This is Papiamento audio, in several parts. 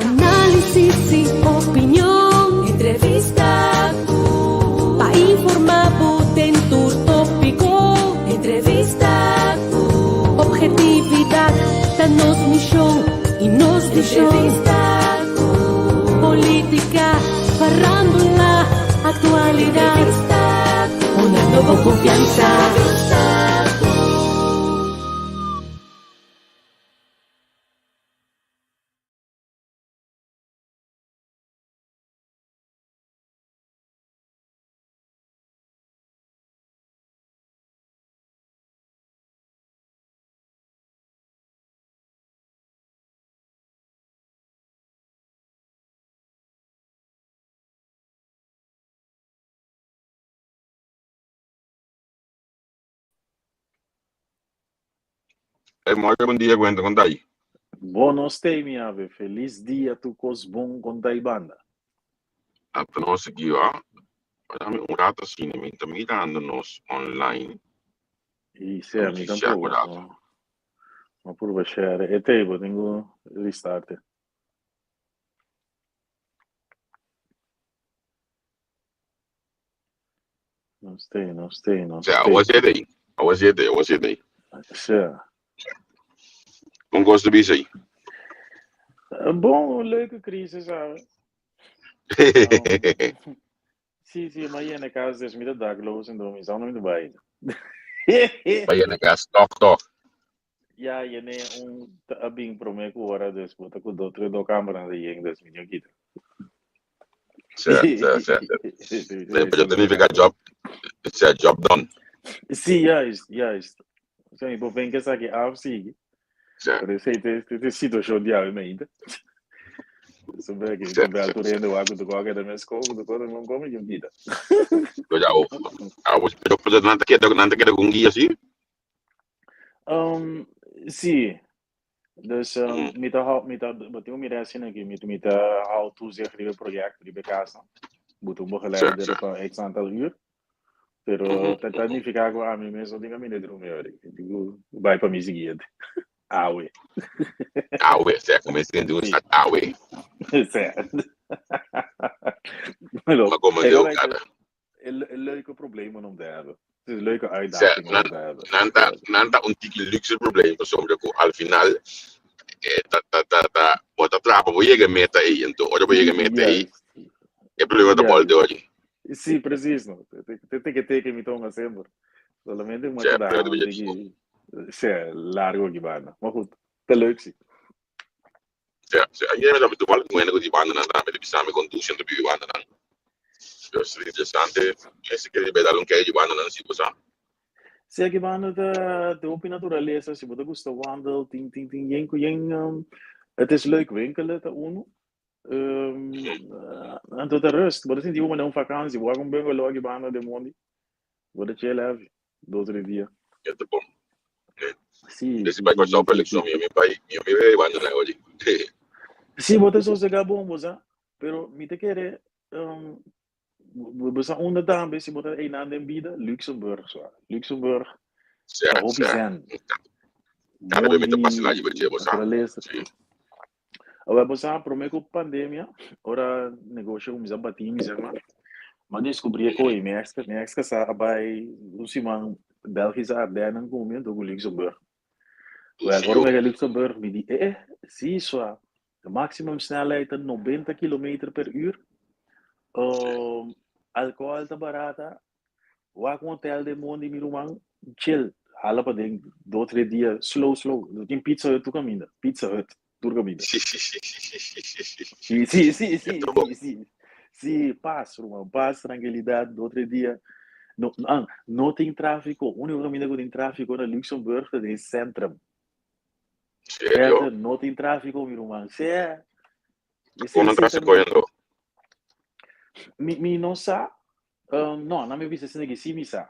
Análisis i opinion. Entrevista ku. Pa informá bo den tur tópiko. Entrevista ku. Objetividat ta nos mishon i nos vishon. Entrevista ku. Polítika, farándula, aktualidat. Entrevista ku. Hunando bo konfiansa. Entrevista ku. Hey, morgen, bon dia, Gwenda, kon tai? Bonos tei mi ave, felis dia tur kos bon kon tai banda. Ata nos aki wa, dame un rato asina, mi ta mirando nos online. I sea, mi tampoco. No, no purba share. E table, tengo restart. Nos te, nos te, nos Sea, te. awa zit aí. Awa zit aí, awa zit aí. Sea. Kon kos ta bisa aí? Bon, un leuke crisis, sabe? Um, sí, sí, maar hier in de cas dus mi ta dakloos en door mi zou nooit bij. Bai na kas, toch, toch. Ja, yene un ta a bin prome ku ora dus bo ta ku do tres do kameranan ta yen dus mi no kita. Sè, sè, sè, sè. Nee, pero ta nifica job, sè, job done. Sí, juist, juist. Sè, mi por ven ke esaki af sigui. Sè. Pero esei te te situashon di awe meinte. So bek, Sè, bel sè, tur sè. hende wak ku tu kòke ta mes kò, ku tu kòke ta kome yo kita. Pero ya, awo, pero pero nan ta keda, nan ta keda ku un guia sí? Um, sí. Dus um, Mm. mi ta hou, mi ta, bo tin un mira asina aki, mi, mi ta hou toezicht riba e project, riba e kas. Bo ta un Sè, begeleider sè. pa x aantal uur. Pero Mhm, ta, ta mhm. nifica ku ami mes no tin kaminda drumi ori. Digo, bai pa mi siguiente. Awe. Awe, sè, kumens den un Sí. stad awe. Sè. Lo, Ma como e deu bai cara. E leuke problemen om te hebben. Het is een leuke Sè, uitdaging om nan, te hebben. nan ta, nan ta un tiki luxe probleem pasobra ku al final eh, ta, ta, ta, ta, bo ta trapa bo yega meta ei, enton ora bo yega meta ei, Juist. e problema ta bolbe Juist. ori. Sí, precies. No. Te, te, te, te, te mi tonga semper. Solamente uma Sè, queda pero aan, ta tiki, sè, largo ki banda. Maar goed, te leuk sí. Sè, sè, ayer mi ta toevallig muende ku di bandanan tambe ta bisa mi kon dushi nan ta bibi bandanan. Dus ta interesante, mester kere bai dal un kei di bandanan si bo sa. Si aki banda ta ta hopi naturalesa, si bo ta gusta wandel, tin tin tin yen ku yen um, het is leuk winkelen ta uno. Um, anto ta rust, bo ta sinti bo manera un vakantie, bo wak un bungalow aki banda den mondi, bo ta chill heavy, dos tres dia. E ta bon. Sí, Desi sí, bai sí, Kòrsou sí, pa sí, elekshon, sí. mi mi bai, mi mi bai banda nan oye. Sí, bo ta sosegá bon, bo sa. Pero mi ta kere, um, bo bo sa unda tambe si bo ta einan den bida? Luxemburg, swa. Luxemburg Sè, ta hopi sè. zen. Kada bes mi ta pasa la Mondi, riba dje, bo sa. naturalesa. Sí. Awor bo sa, promé ku pandemia, ora negoshi a kuminsá batí mi sema, m'a deskubrí e koe. Mi eks mi eks kasá a bai un siman Bèlgisa Ardennen ku mi anto ku Luxemburg. Wèl, ora mi a Luxemburg mi di, eh, si sua, de maximum snelheid ta 90 kilometer per uur, alkohòl ta barata, Wak un hotel den mondi mi ruman, chill, hala paden dos tres dia, slow slow, no tin Pizza Hut tur caminda, Pizza Hut tur caminda. Sí, sí, sí, sí, sí, sí, sí, sí. Sí, sí, sí, sí, Eto bon. sí, sí, sí, paz ruman, paz, tranquilidad, dos tres dia, no, ah, no tin trafico, unico caminda cu tin trafico na Luxemburg ta den centrum. Serio? Verder no tin trafico mi ruman, sí. Con no trafico yendo? Mi, mi no sa, Um, no, na mi bisa asina ki sí mi sa.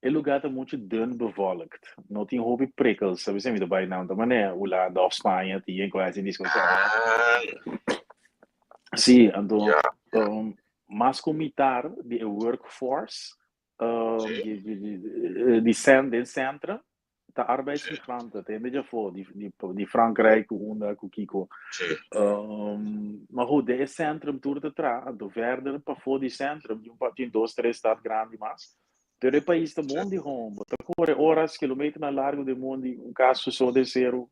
E lugá ta muchu dun bevolkt. No tin hopi prikkels. Sabi si mi ta bai nan ta manera Hulanda of Spaña tin yen ku hasi diskoteka. Ah. Sí, anto Ja. um, mas ku mitar di e workforce um, Sí. di, di, di, di, di cen, den centro. Ta arbeidsmigranten, ta hende djafó, di, di, di Frankrijk, ku unda, ku kiko. Maar goed, den e centrum tur ta tra, anto verder pafó di centrum, tin un pa, tin dos, tres stad grandi mas. Pero e pais ta mondi gewoon, bo ta kore oras, kilometernan largu den mondi, un kas su so den seru.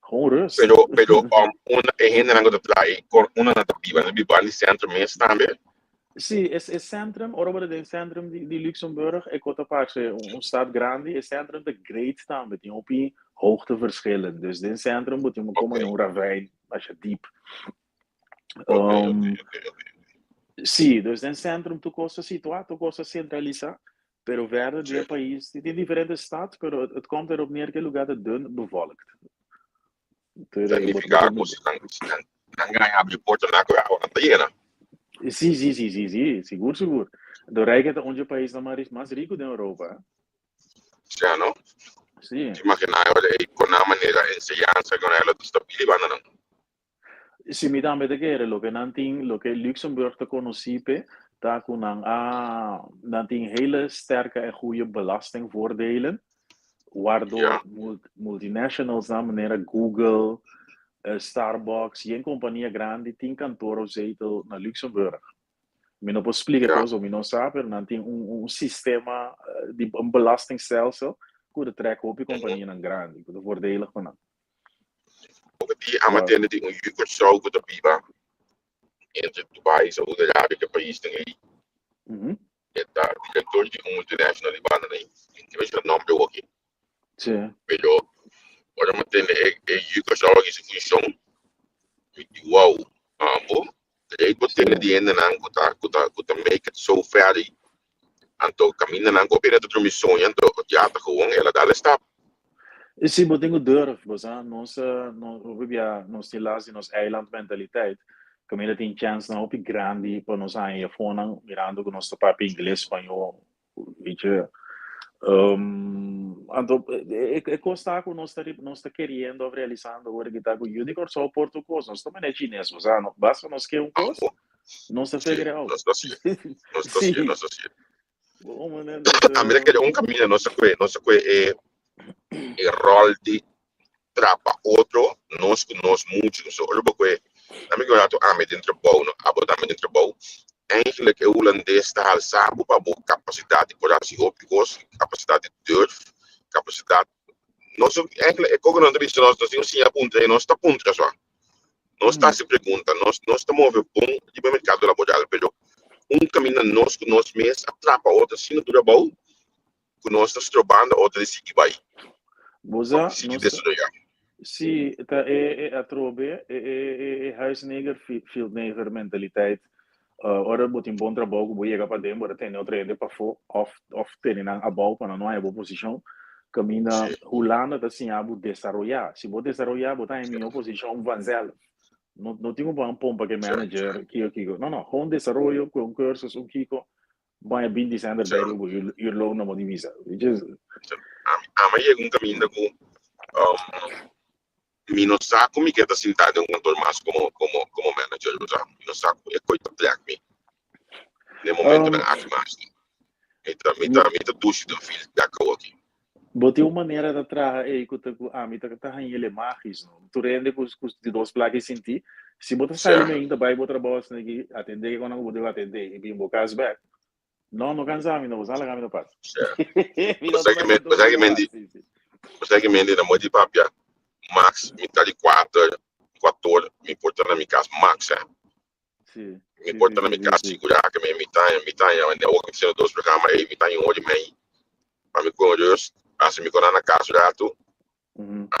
Gewoon rust. Pero, pero um, unda e hendenan ku ta traha ei, kon unda nan ta biba? Nan ta biba di centrum mes tambe? Sí, e, e centrum, ora bo ta den centrum di, di Luxemburg, e kota parse un, un stad grandi, e centrum ta great tambe, tin hopi hoogteverschillen. Dus den centrum bo tin como in un ravijn, masha diep. Sí, dus den centrum tur kos ta situá, tur kos ta centralisá, pero verder di e pais tin diferente stad, pero het komt erop neer ku e lugá ta dun bevolkt. Significa ku si nan si nan nan gana habri porta nan ku awa nan ta yena. Sí, sí, sí, sí, sí, sigur, sigur. De Rijk ta un dje paisnan mas riku den Europa, eh. Sea no? Sí. Imagina ora ei kon nan manera enseñansa kon nan lo ta stabil banda nan. Si mi tambe ta kere loke nan tin, loke Luxemburg ta konosí p'e, ta ku nan a nan tin hele sterke en goeie belastingvoordelen, waardoor multinationalsnan manera Google, Starbucks, yen kompania grandi tin kantoor of zetel na Luxemburg. Mi no por splika e kos, mi no sa, pero nan tin un sistema di un belastingstelsel ku ta trèk hopi kompanianan grandi, ku ta voordelig pa nan. Hopi di ama tende di un yu Kòrsou ku ta biba entre Dubai, Saudi Arabia, ke paisnan ei. E ta direktor di un multinational di banda nan. Mi ta menshoná nòmber awoki. Pero ora mi a tende e yu Kòrsou aki su funshon, mi di wow, abo rei por tende di hendenan ku ta ku ta ku ta make it so ver ei. Anto kaminda nan ku a bira ta drumi soña anto ya ta gewoon el a dal e stap. Sí, bo tin ku durf, bo sa, nos nos hopi bia nos tin las di nos eilandmentaliteit, kaminda tin chènsnan hopi grandi pa nos haña efonan mirando ku nos ta papia ingles, spañó, weet je. Anto e kos ta ku nos ta nos ta keriendo òf realisando awor aki ta ku yu di Kòrsou por tur kos, nos ta manera chines, bo sa, basta nos ke un kos, nos ta figure out. Nos ta hasié, nos ta hasié, nos ta hasié. Bon manera A mira kere un kaminda nos a kue, nos a kue e e ròl di trapa otro, nos ku nos muchu. So ora bo kue, na mi rato ami den trabou, no abo tambe den trabou, eigenlijk e hulandes ta halsa bo pa bo kapasidat di por hasi hopi kos, kapasidat di durf, kapasidat, nos eigenlijk e koko nan ta bisa nos, nos tin ku siña puntra i nos ta puntra so. Nos ta hasi pregunta, nos nos ta move bon riba merkado laboral, pero un kaminda nos ku nos mes a trapa otro asina dura abou ku nos ta strobando otro di sigui bai, Bo sa, di sigui nos ta, desaroyá. sí, ta e e atrobe e e e e huisneger fieldneger mentaliteit. Ora bo tin bon trabou ku bo yega paden bo ta tene otro hende pafó òf òf tene nan abou pa nan no haña bo posishon. Kaminda Hulanda ta siña bo desaroyá. Si bo desaroyá bo ta haña mihó posishon vanzelf. No no tin ku bo a pompa ku e manager kiko kiko. No no, gewoon desaroyo ku un kursus un kiko bo haña binti sènt erbei riba bo uurloon na bo divisa. Which is. Ami a yega un kaminda ku Mi no sa ku mi ke ta sintá den un kantor mas komo komo komo manager, bo sa. Mi no sa ku e koi ta trèk mi den momentonan aki mas. Mi ta mi ta mi ta dushi den fil dèk awoki. Bo tin un manera ta traha ei ku ta ku ami ta ta hañ'el e magis, no. Tur hende ku ku di dos plaka i sintí, si bo ta sali mainta bai bo trabou asina aki, atendé ke konan ku bo debe atendé i bin bo kas bèk. No, no cansa mi, no, boso laga mi no pas. Mi no Bosa ta bai bosa kantoor mi no mendi, pas, sí, sí. bosa ki mendi na mooi di papia, max mi ta di kuater, kuator, mi por ta na mi kas max, eh. Sí, Mi sí, por sí, ta na sí, mi sí, kas sí. sigurá ke mi ta mi ta ne ora mi ta haciendo dos programa ei, mi ta un hora i mei pa mi con rust, hasi mi konan na kas un ratu,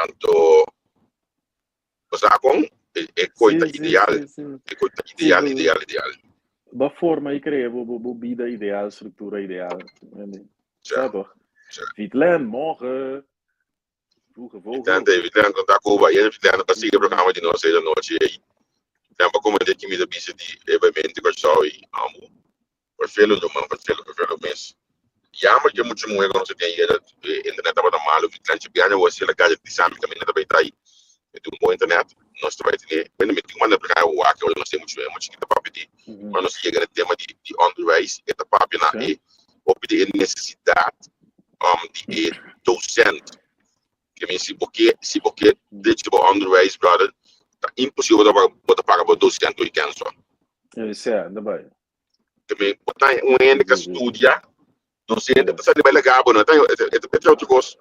anto Bo sa kon? E e koi ta Sí, sí, ideal. sí, sí. E koi ta Sí, ideal, bo, ideal, ideal. bo forma i krea bo, bo, bo bida ideal, struktura ideal. Entende? Ja, Sa toch? ja. Vitlen, morgen. Vroege Vitlen vogel. te, Vitlen konta Cuba. Yere Vitlen pa sigui e programa di nos e nochi ei. Vitlen pa komende ki mi ta bisa di e mente Kòrsou ei. Amo. Vervelo ruman, vervelo, vervelo mes. Jammer ke mucha muhe kono se tin ayera, e internet tabata malo, Vitlen Chibiano wou hasi la garantisa mi kaminda ta bai ta ai. Mi tin un bon internet, nos ta bai tene, bueno mi tin ku manda programa wak ora nos tin mucha mucha kita papia di, ora nos yega na tema di di onderwijs, e ta papia na e hopi di e nesesidat. di e docent. Ke men si bo ke si bo ke drecha bo onderwijs brother ta imposibel bo ta bo ta paga bo docent ku kenso. Sea, ta bai. Ke men bo ta un hende ka studia docente ta sali bai laga bo no ta e ta otro kos.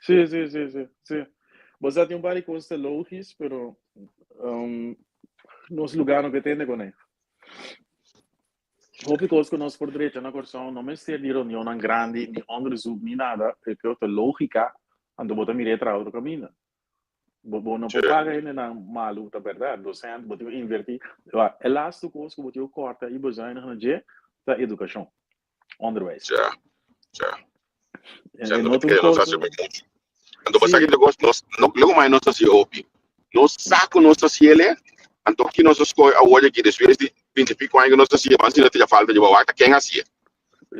Sí, sí, sí, sí, sí. Bo sa tin un par di kos ta logis, pero nos lugar no ke tende kuné. Hopi kos ku nos por drecha na Kòrsou no mester di reunionnan grandi, ni onderzoek, ni nada. E kos ta lógika, anto bo ta mira e traha otro kaminda. Bo bo no por paga hendenan malu, ta bèrdat. Dosènt, bo tin ku invertí. Wak, e lastu kos ku bo tin ku kòrta i bezuinig na dje ta edukashon, onderwijs. Ja, ja. E Ja, no no ta un nos kos. hasi muchu. Anto bo sa Sí. ki kos nos no luego mai nos hasi hopi. Nos sa ku nos hasi ele, anto ki nos a skohe awor aki despues di binti i piko aña ku nos hasi, ban si no tira falta di bo wak ta ken hasi.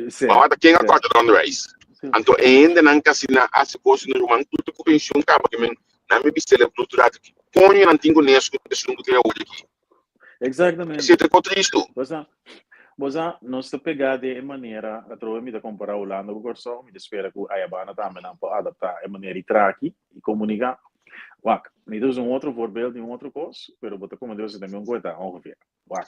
Sí, Bo wak ta ken a sí. kòrta de onderwijs. Sí. Anto e hendenan kasi na hasi kos no ruman tur ta ku penshun kaba ke men nan mi bis'el e brutu rato ki koño nan tin ku nes ku esun ku tin awor aki. Exactamente. Esei ta ko tristu. Bo sa, bo sa, nos ta pegá den e manera, atrobe mi ta kompará Hulanda ku Kòrsou, mi ta spera ku Ayabana tambe nan por adaptá e manera di traki i komuniká. Wak, mi ta usa un otro voorbeeld di un otro kos, pero bo ta komprendé esei tambe un koe ta ongeveer. Wak,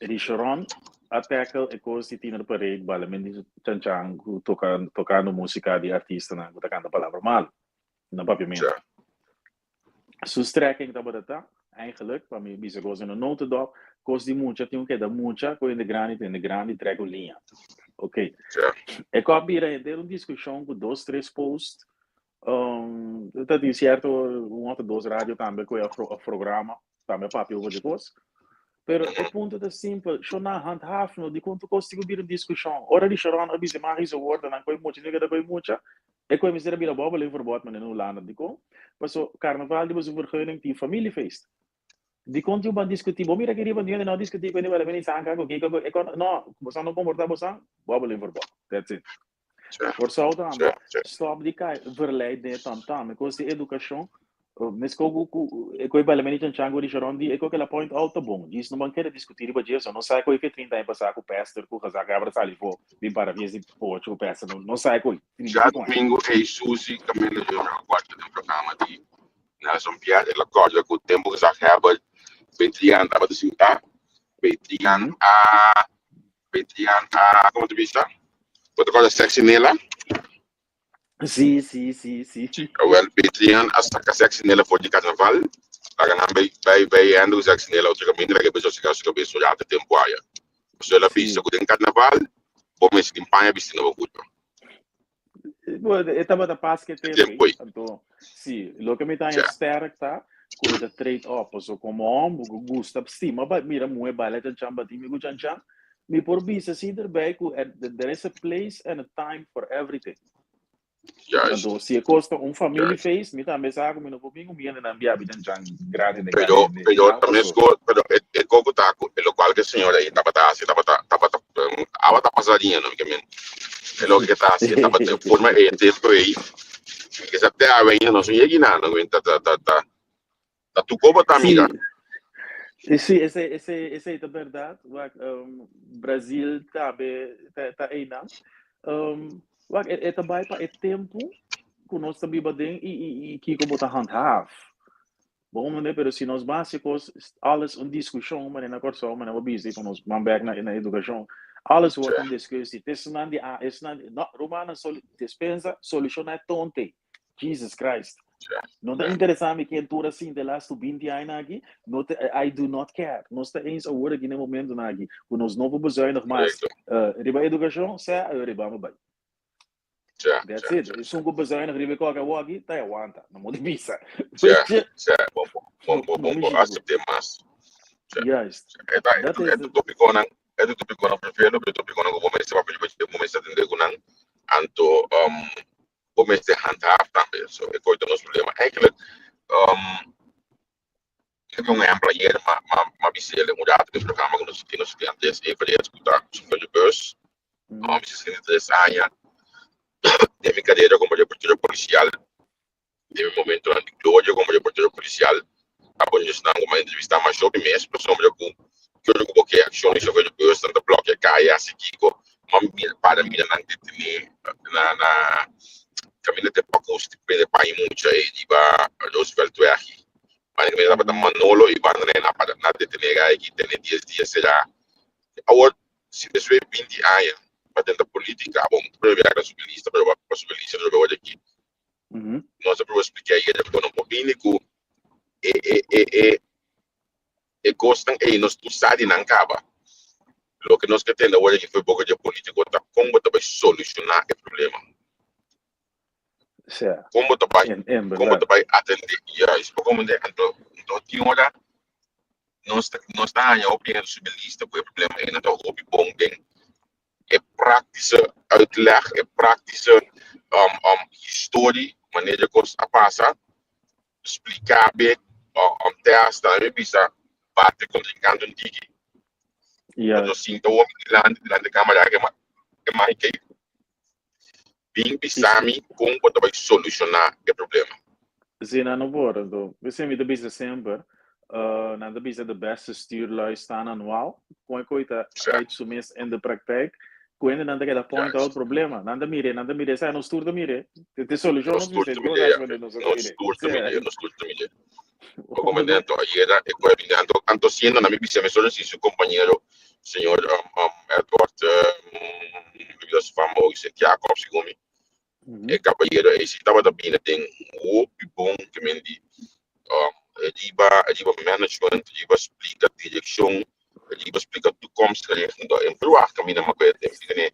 Richeron a tackle e kos di Tiener Parade balament di chanchan ku toka tokando músika di artistanan ku ta kanta palabra malu na papiamentu. Ja. Su strekking tabata ta, eigenlijk, pa mi bisa kos den un notendop, kos di mucha tin un keda mucha, ku hende grandi tin hende grandi, trek un liña. Ok. Ja. E kò bira henter un diskushon ku dos, tres post. Ta tin sierto un òf dos radio tambe ku e programa tambe a papia over di kos. Pero e punto ta simpel, sho nan handhaaf no, dikon tur kos tin ku bira un diskushon? Ora di Sharon a bisa magische woorden nan koe mucha, tin keda koe mucha, E koe mester a bira bòbel en verbod manera na Hulanda. Dikon? Paso karnaval di boso vergunning tin familiefeest. Dikon tin un ban diskutí? Bo mira aki riba niun hende no a diskutí ku hende wèl a bini sanka ku kiko ku e kon no, bosan no komportá bosan, bòbel en verbod. That's it. Kòrsou tambe, stòp di kai verleid den e tamtam. E kos di edukashon Mesco ku ku e koe bala meni chanchan ku Richardon di e koe kela point out ta bon. Djis no ban kere diskuti riba dje so no sa koe ke 30 aña pasa ku pester ku Hazak Abra sali fo bin para fies di pocho ku pester no no sa koe 30 Dja piko aña. domingo ei Suzy Camilo Junior a kòrda den programa di Nelson Piet. El a kòrda ku tempu Gezaghebber Betrian tabata sintá, Betrian a Betrian a komo ta bisa? Bo ta kòrda Sexy Nela? Sí, sí, sí, sí. Awel, Betrian a saka Sexinela for di karnaval, laga nan bai bai bai hende ku Sexinela otro kaminda, laga e bai sosegá su kabes un rato tempu aya. Pasobra el a bisa ku den karnaval bo mester tin paña bisti na bo kurpa. Bueno, e tabata pas ke E tempu tempu ei. ei. Anto, sí, loke mi ta haña Ja. sterk ta ku e ta trade off. Paso komo hòmber ku gusta stima ba mira muhé baila chanchan batí mi ku chanchan, Mi por bisa si erbij ku there is a place and a time for everything. Juist. Anto, si e kos ta un family Juist. feest, mi tambe sa ku mi no por bin ku mi hendenan bia bitan chan grandi den Pero, grandi den pero nan también paso. sco, pero e, e coco ta cu, e locual que señora ahí tabata haci, tabata, tabata, um, awa ta pasa riña, no, que men, e lo que ta haci, tabata, forma e tempo ahí, que sa te awe ainda no son yegi na, no, ta, ta, ta, ta, Ta tu koba ta amiga. Sí, sí, ese, ese, ese ta verdad. Wak, Brasil tambe ta, ta einan. Wak, e, e ta bai pa e tempo ku nos ta biba den i, i, i kiko bo ta handhaaf. Bo comprende? Pero si nos base kos, alles un discusion, manera na Kòrsou, manera bo bisa, i pa nos man bek na, na edukashon, alles wordt een discussie. Esnan di A, esnan di, no, rumannan, sol, despensa, soluciona e tonte. Jesus Christ. No ta interesa mi ken tur a sinta e lastu 20 aña aki. No te, I do not care. Nos ta eens awor aki na e momento na aki. Ku nos no por bezuinig mas. Riba edukashon, sea riba mi bai. That's it. Esun ku bezuinig riba e koke awoki, ta e wanta. No mo di bisa. Ja, ja, bon, bon, bon, bon, bon, acepte mas. Juist. E ta, e ta tópikonan, e ta tópikonan prefiero, pero tópikonan ku bo mester papia riba dje, bo mester atende ku nan. Anto, bo mester handhaaf tambe. So e koe ta nos problema. Eigenlijk, ik heb un ehempel ayer, ma, ma, ma bisele un rato den programa ku nos tin, nos tin Andres Everett, ku ta chauffeur di bus, 63 aña, den mi carera como reportero policial, den mi momentonan di gloria como reportero policial, a pone esnan ku m'a entrevistá masha hopi mes, pasobra ku kiko ku bo ke akshon di chauffeur di bus, nan ta blòkia kaya, hasi kiko. Ma mira para mira nan detene na na caminda te Pacos te pede pa mucha e riba Roosevelt Weg. Mane caminda tabata Manolo y banda na para na detene gai ki tene 10 dia será. Awor si despues 20 aña pa tenta politica bon pero biaha subi lista pero pa subi lista pero word aki. Nos a proba explica ayer bo no por bini cu e e e e E kosnan ei nos tur sa di nan kaba. Loke nos ke tende awor aki fo'i boka dje politiko ta kon bo ta bai solushoná e problema. Sea, Kon bo ta bai, en, en kon bo berdad. ta bai atendé. Juist, bo komprendé? Anto, anto tin ora nos ta, nos ta haña hopi hende subi lista ku e problema ei nan ta hopi bon den e praktische uitleg, e praktische um, um, historie, manera dje kos a pasa. Spliká be um te hasta mi bisa bate kontrinkante un tiki. Paso Juist. sinta hopi dilanti dilanti kamera ke ke mai ke bin bisa mi kon bo ta bai solushoná e problema. Si nan no por, anto p'esei mi ta bisa semper, nan ta bisa de beste stuurlui staan aan wal, kon e koi ta uit su mes in de praktijk, ku hende nan ta keda point out problema, nan ta mir'é, nan ta mir'é, sa nos tur ta mir'é, te solushon Nos nos tur mester, ta nos mir'é, hasi manera nos ta nos mir'é. tur ta mir'é, nos tur ta mir'é. Bo Comprende? Anto ayera e koi a bini, anto anto siendo na mi bisa mesora si su compañero señor Edward mi su fama hoy Jacobs segun mi, e caballero ey si tabata bini den hopi bon ke men di riba riba management riba splika direccion riba splika toekomstgericht anto en verwacht caminda ma cu e tene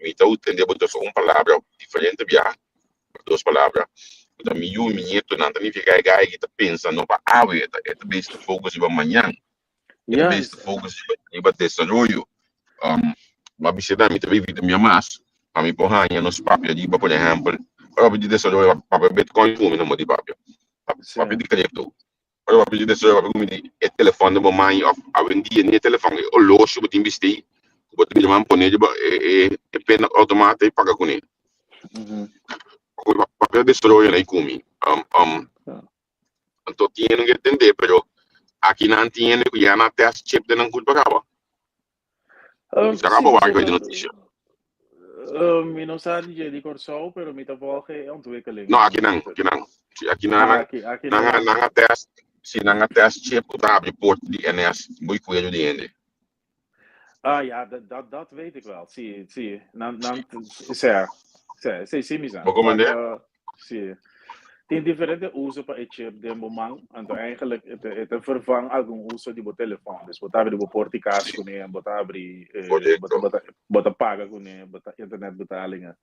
mi ta utende bo ta un palabra diferente bia dos palabra cu ta mi yu mi nietonan ta nifica e guy ki ta pensa no pa awe e ta e ta bezig ta focus riba mañan e ta bezig ta focus riba desaroyo. Ma bisa ta mi ta vivi mi mas pa mi por haña nos papia riba por ehempel ora papia di desaroyo papia bitcoin ku mi no mo di papia papia di crypto ora papia di desaroyo papia ku mi di e telefon den bo man of awendia ni e telefon e olosho bo tin bisti ku bo ta bira man pone riba e e pena automata i paga kuné papia di desaroyo na i ku mi. Anto tin hende ku entendé, pero aki nan tin hende ku ya na test chip den nan kulpa kaba. Mi sa Sí, kaba wak pasobra di notisia. mi no sa di dje di Kòrsou, pero mi ta volg e ontwikkeling. No, aki nan, aki nan. Si, aki nan, Ah, nan, aki, aki na nan, a- Hulanda. nan a test, si nan a test chip ku ta habri porta di NS, muy kuedo di hende. Ah ja, dat, dat, dat weet ik wel. Sí, sí. Nan, nan, sea, sea, sí, sí, mi sa. Bo comprende? Wak, sí. Tin diferente uso pa e chip den bo man. Anto eigenlijk e ta, e ta vervang algun uso di bo telefon. Dus bo ta abri bo porta di kas kuné, bo ta abri, eh, bo ta, Correcto. bo ta, bo ta paga kuné, bo ta internetbetalingen.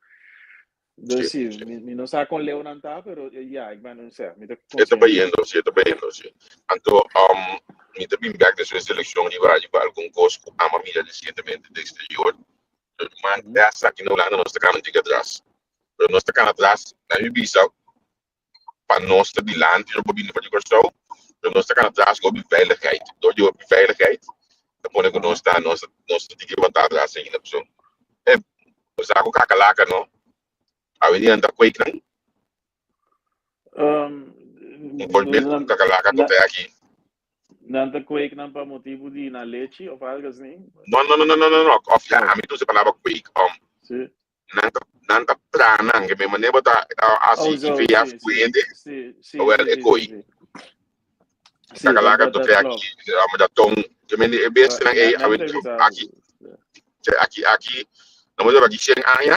Dus Sí, sí, sí. mi, mi no sa kon leu nan ta, pero eh, ja, ik ben, sea, mi ta E ta consciente. bayendo, sí, e ta bayendo, sí. Anto, um, mi ta bin bek despues di elekshon riba riba algun kos ku ama mira resientemente den exterior. Man, test aki na Hulanda nos ta kana un tiki atras. Pero nos ta kana atras, na mi bisa pa nos ta dilanti lo por bini for di Kòrsou, pero nos ta kana atras ku hopi veiligheid. Dor di hopi veiligheid ta pone ku nos ta nos nos ta tiki levantá atras ainda. Pasobra e bo sa ku kakalaka no, awendia nan ta kweek nan. Un voorbeeld ku kakalaka ku ta aki. Nan ta kweek nan pa motibu di nan lechi of algo así? No, no, no, no, no, no, no. Of ya, ami ta usa e palabra kweek. Sí. Nan ta nan ta traha nan ke mane bo ta hasi Oh, zo, IVF sí, ku sí, hende sí, sí, wel sí, e sí, koi sí, sí. Sí, dat, kakalaka dat, to dat te aki klopt. amo da ton ke mende e bestianan ei Net, awe net even aki aki aki no mo aki 100 aña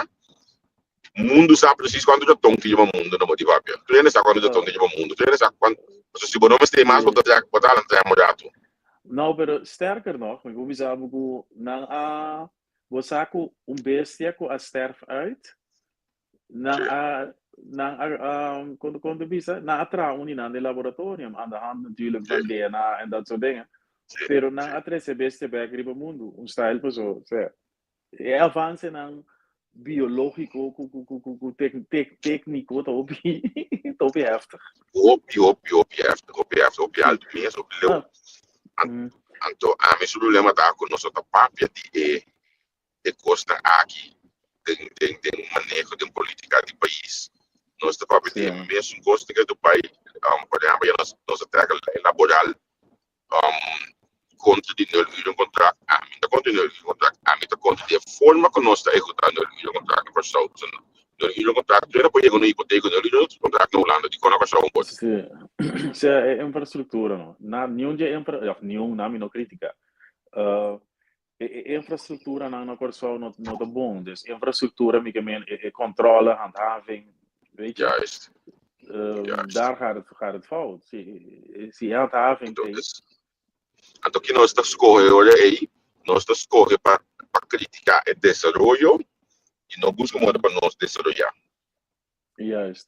mundu sa precies kuantu raton ke lleva mundu no mo di papia tur hende sa kuantu raton ke lleva mundu tur hende sa kuantu pasobra si bo no mester mas bo ta Sí. bo ta hala traha morato. No, pero sterker nog, mi por bisa bo ku nan a Bo sa ku un bestia ku a sterf uit, nan a, nan a, kon, kon te bisa? Nan a traha un di nan den laboratorium, aan de hand natuurlijk van DNA en dat soort dingen. Pero nan a trese bestia bek riba mundu, un style paso. Osea, e avansenan biológiko ku, ku, ku, ku, ku tek, tek, tékniko ta hopi, ta hopi heftig. Hopi, hopi, hopi heftig, hopi heftig, hopi altu mes, hopi leu. Anto ami su problema ta ku nos no ta papia di e e kosnan aki den den den maneho den politika di pais. Nos ta papia di e mesun kos ku ta bai por ehempel ya nos nos a trek e laboral kontra di nul uur kontrakt. Ami Mi ta kontra nul-uurcontract. Ami ta kontra di e forma ku nos ta ehekutá nul-uurcontract na Kòrsou. Pasobra nul-uurcontract tur por yega un hipoteka nul-uurcontract na Hulanda dikon na Kòrsou un por. Sí. Sea e infrastruktura no. Na niun dje infra, òf niun, na mi no kritika. E e infrastrukturanan na Kòrsou no no ta bon. Dus infrastruktura mi ke men e e kòntròle, handhaving, weet je. Juist. Juist. Daar gaat het gaat het fout. Si si e handhaving Anto es anto ki nos ta skohe ora ei? Nos ta skohe pa pa kritiká e desaroyo i no buska moda pa nos desaroyá. Juist.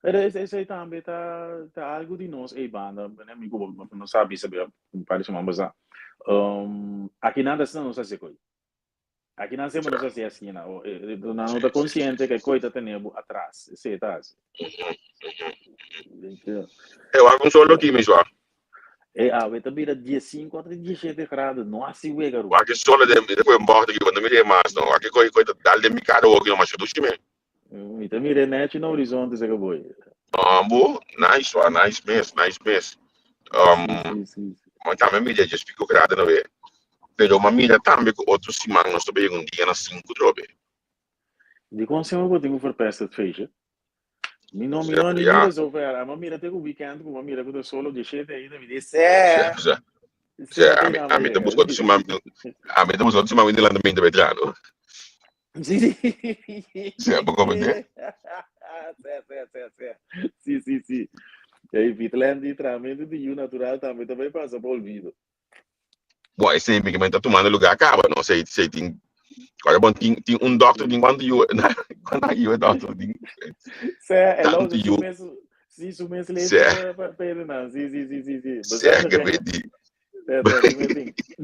Pero esei tambe ta ta algo di nos ei banda, mi amigo bo no sa bisa bia un par di siman pasá. Aki nan ta asina nos hasi koi. Aki nan semper nos hasi asina. Nan no ta konsiente ku e koi ta tene bo atras. Esei ta hasi. E wak un solo ki miswa. E awe ta bira diesinku ota dieshete grado. No hasi wega ru. Wak e solo den mi ta koe bòkta ki bo no mira e mas no. Wak e koi koi ta dal den mi kara hoki no masha dushi men. Mi ta mira e nechi na horizonte seka boy. Ambo, nice wa, nice mes, nice mes. Sí, sí, sí, sí. Ma tambe mira djes pico grado na we. Pero ma mira tambe ku otro siman nos ta bay un dia na sinku trobe. Dikon semper bo tin ku verpest het feestje? Mi no, mi no ni mira zover. Ama mira te ku weekend ku ma mira ku ta solo djeshete ainda. Mi di, sè! Sè, sè, ami, ami ta buska otro siman, ami ta buska otro siman mi delante mi ta bay traha no. Sí, sí. Sí, bo comprende? Sí, sí, sí, sí. Sí, sí, sí. Ei, Vitland di tramento di yu natural tambe ta bai pasa pa olvido. Bon, esei mi ta tumando lugar caba, no? Sei, sei tin, ora bon, tin, tin un dokter, tin cuanto yu, cuanto yu e dokter tin? Sí, el Tanto su yu. mes, sí, su mes leche Sí. pa, pa, pa, pa, sí, sí, sí, sí, sí. Sí, que me di.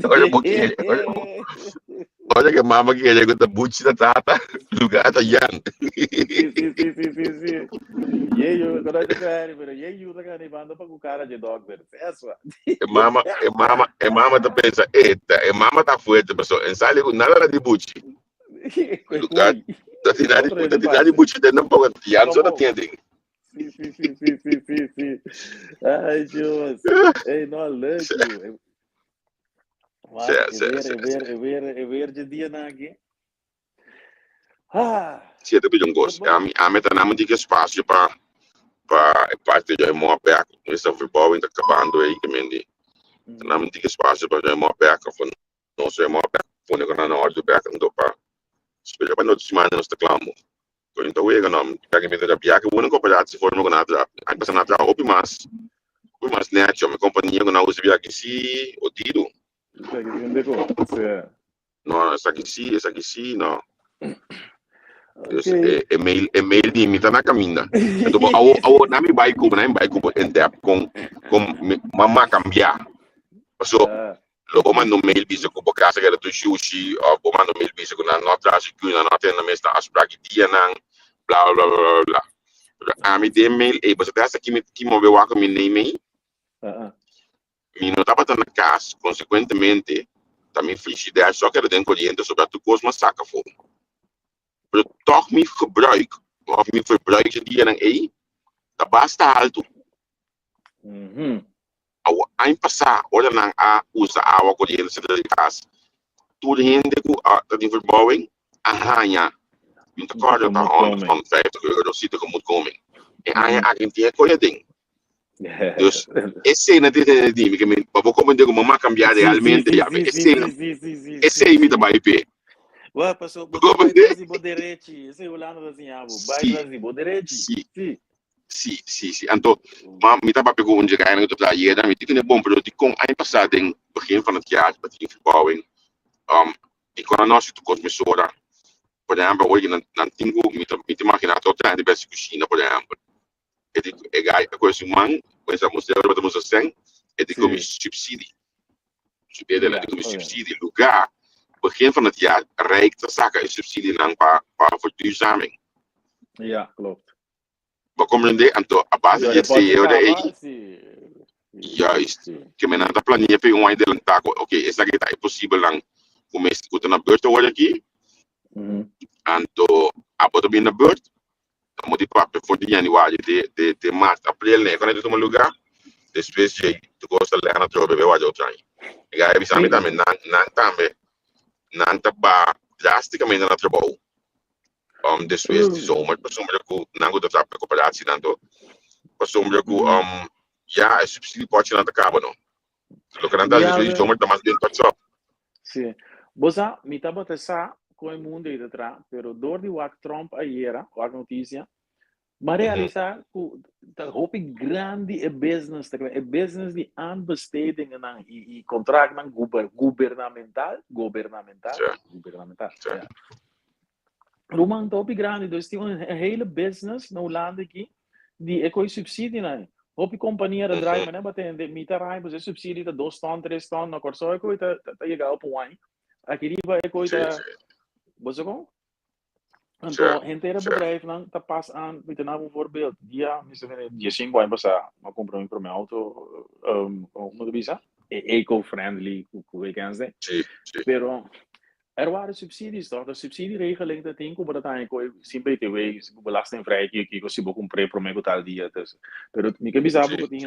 Ora bo kere, ora bo, ora que mama kere ku ta buchi ta tata, lugar ta yan. Sí, sí, sí, sí, sí, sí. Ye yu, kono te kere, pero ye yu ta kani banda pa ku cara de dokter. Eso. E mama, e mama, e mama ta pensa, eta, e mama ta fuerte, pero en sali ku nada di buchi. Lugar ta tina di, ta tina di buchi den tampoco, yan so ta tiene ding. Sí, sí, sí, sí, sí, sí, sí. Ay, Dios. Ey, no, leuk, joh. Wat, Sí, e sí, weer, sí, e weer, sí. e weer, e weer dje dia na aki. Ah, Sí, te pidi un cos. but, Ami, ami ta namen dik espacio pa pa e parte de mo back. Esta verbouwing ta acabando aí, que men di. Ta namen dik espacio pa mo back of no sé mo back. Pone con na orde back ando pa Spera pa nochi simana nos ta klamo. Kon ta wega no. Kaki mi ta biaha ku una kooperatie forma ku nan a traha. Aña pasa nan a traha hopi mas, hopi mas necho. Mi kompania ku nan usa biaha si odido. Esaki si un deko. Sea. No, esaki si, esaki si, no. Dus Okay. e, e mail, e mail di mi ta na kaminda. Anto bo awo, awo na mi bai ku, na mi bai ku bo in depth kon, kon mi, mama kambia. Paso Ah. Lo bo manda un mail bisa ku bo kas a keda tur shushi òf bo manda un mail bisa ku nan no a traha sigur, nan no a tene nan mes na afsprak e dianan, bla bla bla bla bla. Pero ami den mail ei, bo sa te hasta ki mi ki mobe wak mi name ei? Mi no tabata na kas, konsekuentemente ta mi frigidair so a keda den koriente sobra tur kos m'a saka afó. Pero tòg mi gebruik òf mi verbruik dje dianan ei ta basta haltu. Awo aña pasá ora nan a usa awa koriente serka di kas, tur hende ku a ta den verbouwing a haña, mi ta kòrda ta 150 euro si tegemoetkoming. E aña aki no tin e koe aden. Dus esei nan tin tene di mi ke mi pa bo komprende ku mama kambiá realmente ya esei esei mi ta bai p'e. Wak paso bo ta bai tras di bo derechi, esei Hulanda ta siña bo, bai tras di bo derechi. Si. Sí, sí, sí. Anto, ma mi ta papia ku un dje gainan ku ta traha ayera, mi tin ku bon, pero dikon aña pasá den begin van het jaar pa tin verbouwing, um, dikon nan no hasi tur kos mesora? Por ehèmpel, awor nan, nan tin ku, mi ta, mi ta imaginá tur traha den bes kushina, por ehèmpel. E di, e gai a kohe su man, kuminsá mustra ora bo ta mustra sèn, e di komi subsidie. Subsidie, nan di komi subsidie. Lugá, begin van het jaar, Rijk ta saka e subsidienan pa, pa verduurzaming. Ja, klopt. Bo comprende? Anto, a base di esei ora ei, juist, ke men nan ta planea pe un aña adelantá ku, ok, esaki ta e posibelnan ku mes ku ta na beurt awor aki, anto abo ta bini na beurt, ta mo di papia for di januari te te te mart, aprel ne, kòne ta tuma lugá, despues djei tur kos ta lèna atrobe be wak otro aña. E gaya bisa mi tambe, nan nan tambe. Nan ta ba drásticamente na trabou despues di zomer pasobra ku nan ku ta traha pa kooperatie nan to pasobra ku ya e subsidie potje nan ta kaba no. Loke nan ta hasi despues di zomer ta mas bien touch up. Sí. Bo sa, mi tabata sa kon e mundo ei ta traha, pero dor di wak Trump ayera, wak notisia, M'a realisá ku ta hopi grandi e business ta kla, e business di aanbestedingennan i i kontraktnan guber gubernamental, gobernamental, gubernamental, ja. Ruman ta hopi grandi, dus tin un hele business na Hulanda aki di e koi subsidienan. Hopi kompania ta draai manera bo tende, mi ta rai pues e subsidie ta dos ton, tres ton, na Kòrsou e koi ta ta yega op un wai. Aki riba e koi ta, bo sa kon? Anto, henter e bedrijfnan ta pas aan, mi ta na un voorbeeld, dia, mi sa dia 5 aña pasá, mi a kumpra mi promé auto, um, como ta bisa? E eco-friendly, ku ku e kens Sí, sí. Pero, er waren subsidies toch? De subsidieregeling ta tin ku bo ta taña ku sin BTW, belastingvrij, kiko kiko, si bo kumpr'é promé ku tal dia. Dus, pero mi ke bisa bo ku tin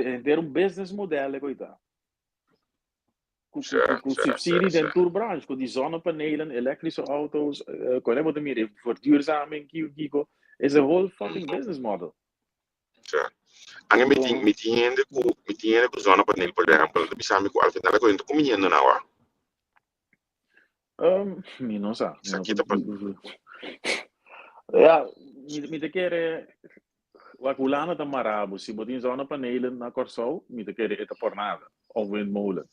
henter un business model e ku ta. Ku ku subsidie den tur branche, ku di zonnepanelen, elektrische auto's, kon e bo ta mira e verduurzaming, kiko kiko, is a whole fucking business model. Sa. Ange mi tin mi tin hende ku mi tin hende ku zonnepaneel por ehempel, nan ta bisa mi ku al final e koe no ta kumiendo nan wak. Mi no sa. Sa kita pa. Ja, mi ta kere Wak Hulanda ta mará bo. Si bo tin zonnepanelen na Kòrsou, mi ta kere e ta por nada. Òf windmolen.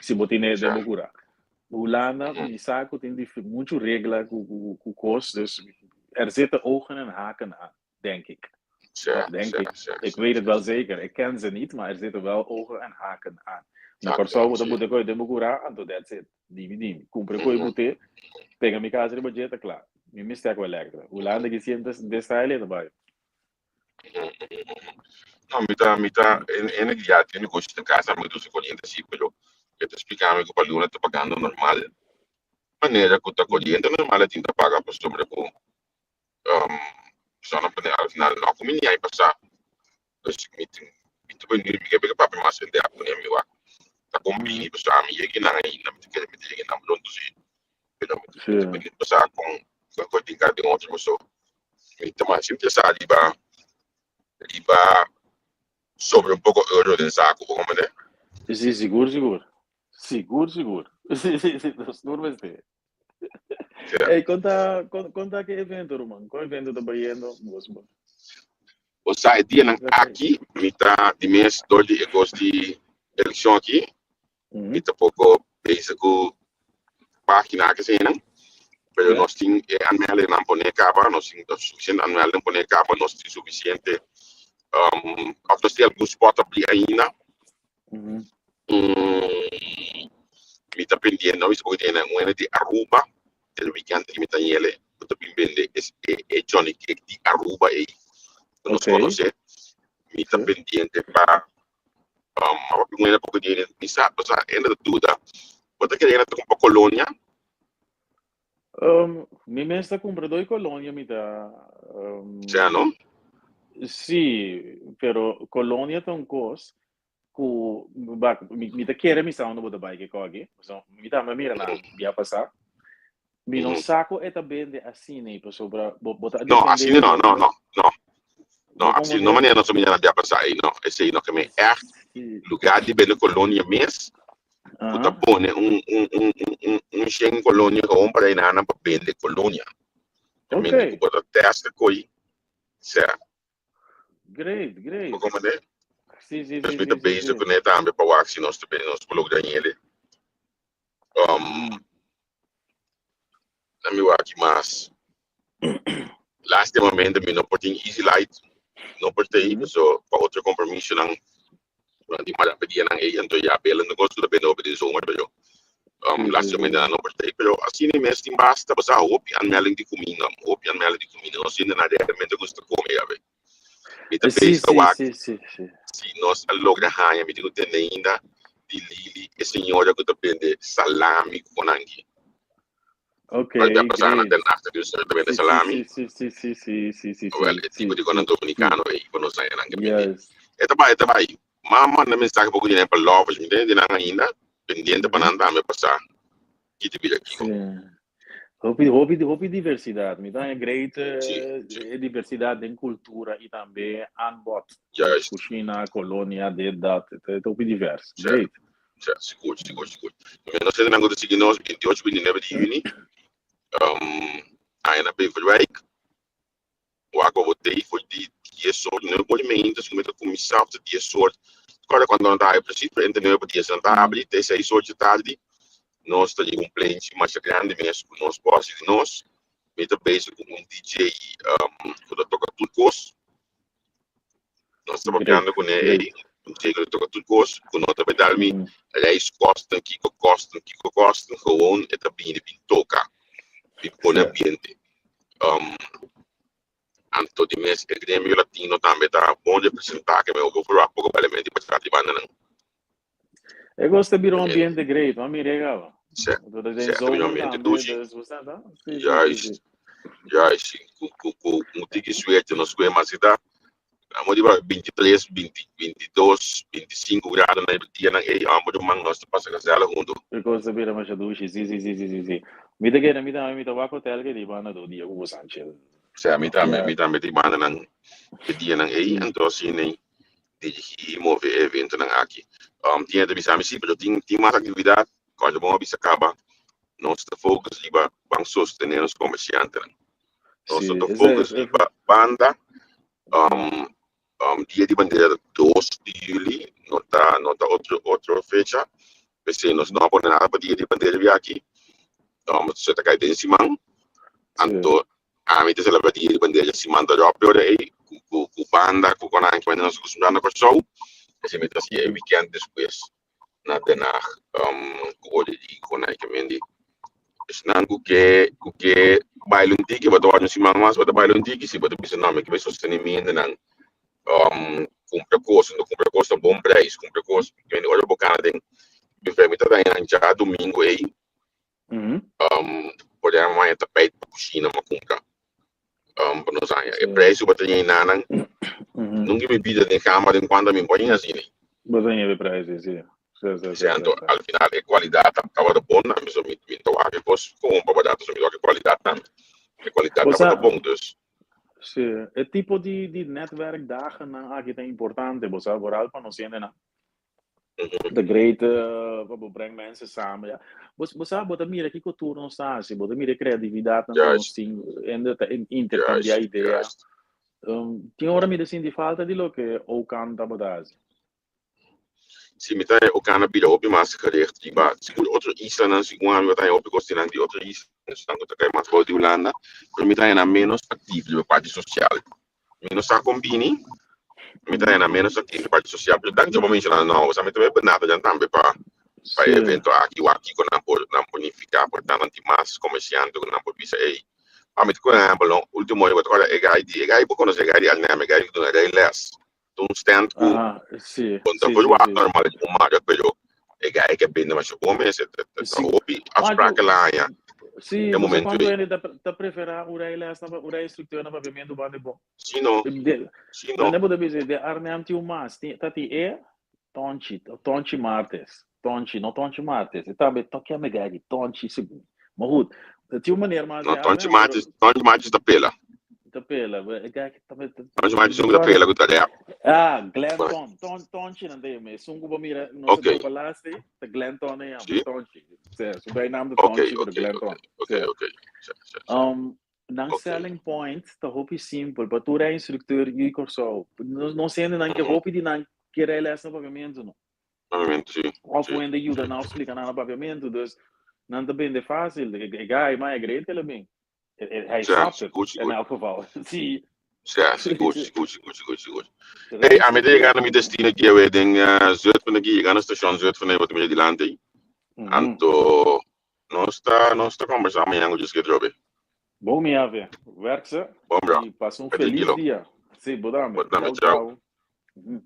Si bo tin e den bo kurá. Hulanda, mi sa ku tin muchu regla ku kos, dus er zitten ogen en haken aan, denk ik. Of denk ik. Ik weet het wel zeker. Ik ken ze niet, maar er zitten wel ogen en haken aan. Na Kòrsou bo ta buta koe den bo kurá, anto that's it. Dimi dimi. Kumpra koe but'é, pega mi kas riba dje, ta kla. Mi mester ku Elektra. Hulanda ki siempre de style e ta bai. No, mi ta, mi ta, en, en ya tin negoshi na casa, mi doce coriente sí, pero e ta explica mi cu pa luna ta pagando normal. Manera cu ta coriente normal e tin ta paga pasobra cu um, zonnepaneel al final no cu mi ni ai pasa. Dus mi tin, mi ta benieuwd, mi ke bega papia mas in depth kuné mi wak. Ta kon bini, pasobra ami yega nan ainda, mi ta kere mi ta yega nan pronto sí. Pero mi ta, mi ta benieuwd pa sa kon, kon kon tin ka den otro paso mi ta mas interesá riba, riba sobre un poko euro den saku, bo comprende? Sí, sigur, sigur. Sigur, sigur. Nos tur mester. Hey, konta, konta ke evento, ruman. Kon evento ta bayendo? Bos, bo. O sa, e dianan aki, mi ta di mes dor di e kos di elekshon aki, mi ta poko bezig ku página aki eseinan, pero nos tin e aanmeldingnan pone kaba, nos tin sufisiente aanmelding pone kaba, nos tin sufisiente, òf nos tin algun spòt abrí ainda. Mi ta pendiente, no bisa porque tiene un di Aruba, el weekend que mi ta yele, ku ta bin bende es e, e Johnny Cake di Aruba ei, ku nos conoce. Mi ta pendiente pa um, a un poco di mi sa, o sea, enda ta duda. Bo ta kere ta compra Colonia? Mi mes ta cumpra doi Colonia, mi ta Sea, no? Sí, pero Colonia ta un cos ku bak mi, mi ta kere mi sa unda bo ta bai ke koki. So, mi tambe mira nan bia pasá. Mi no sa ku e ta bende asina ei pasobra bo bo ta No, depende asina no, riba no, no, no. No, bo asina no komende manera nos a mira nan bia pasá ei, no. Esei no ke men ègt Sí. lugar di bende kolonia mes ku ta pone un un un un un un shen kolonia gewoon para ei nan pa bende kolonia. Te mende ku bo ta tèst e koi, sea. Great, great. Bo comprende? Sí, sí, Dus sí, mi ta sí, sí, bezig sí. kuné tambe pa wak si nos ta be- nos por logra hende. Um, na mi wak mas. Lastimamente mi no por tin Easy Light, no por tei, paso pa otro compromisonan Durante mara pe dianan ei, anto ya bela negocio ta bende hopi den zomer, pero lastimamente nan no por ta ei. Pero asina ei mes tin basta, pasobra hopi aanmelding di cuminda, hopi aanmelding di cuminda. Nos hende nan realmente gusta come ya be. Mi ta pensa wak si nos a logra haña, mi tin cu tende ainda di Lili, e señora cu ta bende salami cu konanki. Ok, Cual bia pasá na great. Den Haag ta bin un señor ta bende Sí, sí, salami. sí, sí, sí, sí, sí, sí, Wel, sí, e tipo sí, di konan sí, sí. dominicano ei ku nos haña nan ke bende. Yes. E ta bai, e ta bai. Ma manda mensahe poko di nan pa Lovers, mi tene di nan ainda pendiente pa nan tambe pasá. Ki ta bira kiko. Sí. Hopi, hopi, hopi diversidad. Mi ta great Sí, eh, sí. e diversidad den cultura y tambe aanbod. Juist. Cushina, colonia, dit, dat. Het is hopi divers. Sí. Great. Sí, sigur, sigur, sigur. Nos hendenan ku ta sigui nos 28, 29 di yüni, um, aya na Beverwijk. Wak pa bo tei for di dies or, nuebe por di meinta, si ku mi ta kuminsá of ta dies or. Kòrda kuantu nan ta habri presis, pero entre nuebe pa dies nan ta habri, te seis or dje tardi. Nos ta riba un plenchi masha grandi mes ku nos bòsi di nos. Mi ta bezig ku un DJ ku ta toka tur kos. Nos ta papiando kuné ei, un DJ ku ta toka tur kos, ku no ta bai dal mi reiskosten, kiko kosten, kiko kosten, gewoon e ta bini bin toka, bin pone ambiente. Um, anto di mes e gremio latino tambe ta bon representá, ke mi hopi verwacht poko elemento di bachata di bandanan. E gosta bira un ambiente great, ma mira e gaba. Sí, Entonces, sí, den ta bira un zomer ambiente tambe, dushi. dus, bo sa, no? Sí, sí, sí, Juist, sí. juist. Ku, ku, ku un tiki suerte nos kue mas ta. Amo di ba 23, 20, 22, 25 grado na e dianan ei, ambo di man nos ta pasa gezellig huntu. E kos ta bira masha dushi, sí, sí, sí, sí, sí, sí. Mi ta kere, mi tambe, mi ta wak hotel ke di banda do dia ku bo Sanchez. Sea, mi tambe, Ja. mi tambe di bandanan e dianan ei, anto asina ei dirigí i move e eventonan aki. Um, tin hende ta bisa mi, sí, pero tin, tin mas aktividat, kòrda bon a bisa kaba, nos ta focus riba ban sostené nos komersiantenan. Nos Sí, ta ese, focus ese, riba banda, um, um, dia di bandera ta 2 di juli, no ta, no ta otro, otro fecha. P'esei nos no a pone nada pa dia di bandera bia aki. Um, so ta kai den siman. sí. Anto ami ta celebra dia di bandera siman ta ròp ora ei ku, ku, ku banda, ku konan ki nos acostumbrá na Kòrsou. P'esei mi ta hasi e weekend despues na Den Haag, um, ku orde di konan ki mendi. Esnan ku ke ku ke baila un tiki, bo ta wòrdu un siman mas, bo ta baila un tiki, si bo ta bisa no, mi ke bai sostené mi hendenan, um, kumpra kos, anto kumpra kos na bon preis, kumpra kos, ora bo kana den bufé, mi ta daña nan djadumingu ei, um, por ehempel, maña tapijt pa kushina mi a kumpra, um, pa nos aña. E preis ku bo ta ña nan, nunca mi bida den kama den kuantu mi por ña asina. Bo ta ña e preis, si, si. Si, si, Si, anto al final e kualidat tabata bon tambe, so mi mi ta wak e kos komo pa barato, so mi ta wak e kualidat tambe. E kualidat tabata bon, dus. Si, e tipo di di netwerkdagennan aki ta importante, bo sa, vooral pa nos hendenan. The great pa bo breng mensen samen. Ja. Bo, bo sa, bo ta mira kiko tur nos ta hasi, bo ta mira e creatividadnan ku nos tin, hende ta intercambia idea. Tin ora mi ta sinti falta di loke Okan tabata hasi. Si, mi ta haña Okan a bira hopi mas gericht riba sigur otro islanan, segun ami bo ta haña hopi kos dinan di otro islanan, esnan ku ta kai mas bou di Hulanda, pero mi ta haña nan menos aktif riba parti sosial. Mi no sa kon bini, mi ta hena menos activo parti social, pero danki bo menciona no, o sea, mi ta bay benadra nan tambe pa pa e evento aki, wak kiko nan por nan por nifica, por ta nan tin mas comerciante ku nan por bisa ey. Pa mi ta por ehempel no, ultimo bo ta corda e guy di, e guy bo conoce e guy di Arnhem, e guy ku duna rijles, ta un stand ku bon ta por wak normal di un marka, pero e guy ke bende masha bon mes, e ta hopi afspraak el a haña. Sí, e bo sa momento cuanto ei. hende ta, ta prefera un rijles na, un rijinstructeur na papiamentu banda bo. Sí no, De, sí no. dan bo ta bisa, de Arnhem tin un mas, tin, ta tin e Tonchi, Tonchi Martes, Tonchi, no Tonchi Martes, e tambe to ke me gagi, Tonchi segun. Maar goed, tin un meneer mas No, de Tonchi Arnhem, Martes, pero Tonchi Martes ta pela. ta pela, e gagi tambe, ta, Tonchi Martes un ta pela ku ta rap. Ah, Glenton, Ton, Tonchi nan ta yama, esun ku bo mira, nos a Ok. topa laatst, ta Glenton a yama, Sí. Tonchi. Sí, su bijnaam ta Ok, Tonchi, pero ok, Glenton. ok, ok, Sí. ok. Sí, sí, sí. Nan Ok. selling point ta hopi simpel, pa tur e instructeur yu Kòrsou. Nos, nos hende nan ke hopi di nan ke rei les na papiamentu no. Papiamentu, sí. Of Sí. un hende yuda nan of splika nan na papiamentu, dus nan ta bende fácil. E, e guy, ma e great el a bin. Hij Ja, snapt het, sigur, in sigur. elk geval. Sí. Ja, sigur, sigur, sigur, sigur, sigur. Hey, a mi ta yega na mi destino aki awe den uh, Zutphen aki, yega na station Zutphen wat mi dilanti. Anto nos ta nos ta conversa mañana ku Dios ke trobe. Bon mi ave, werk ze. Bon bro. Y pasa un Ka feliz tranquilo. dia. Sí, bo dame. Bo dame, Ciao, ciao. ciao.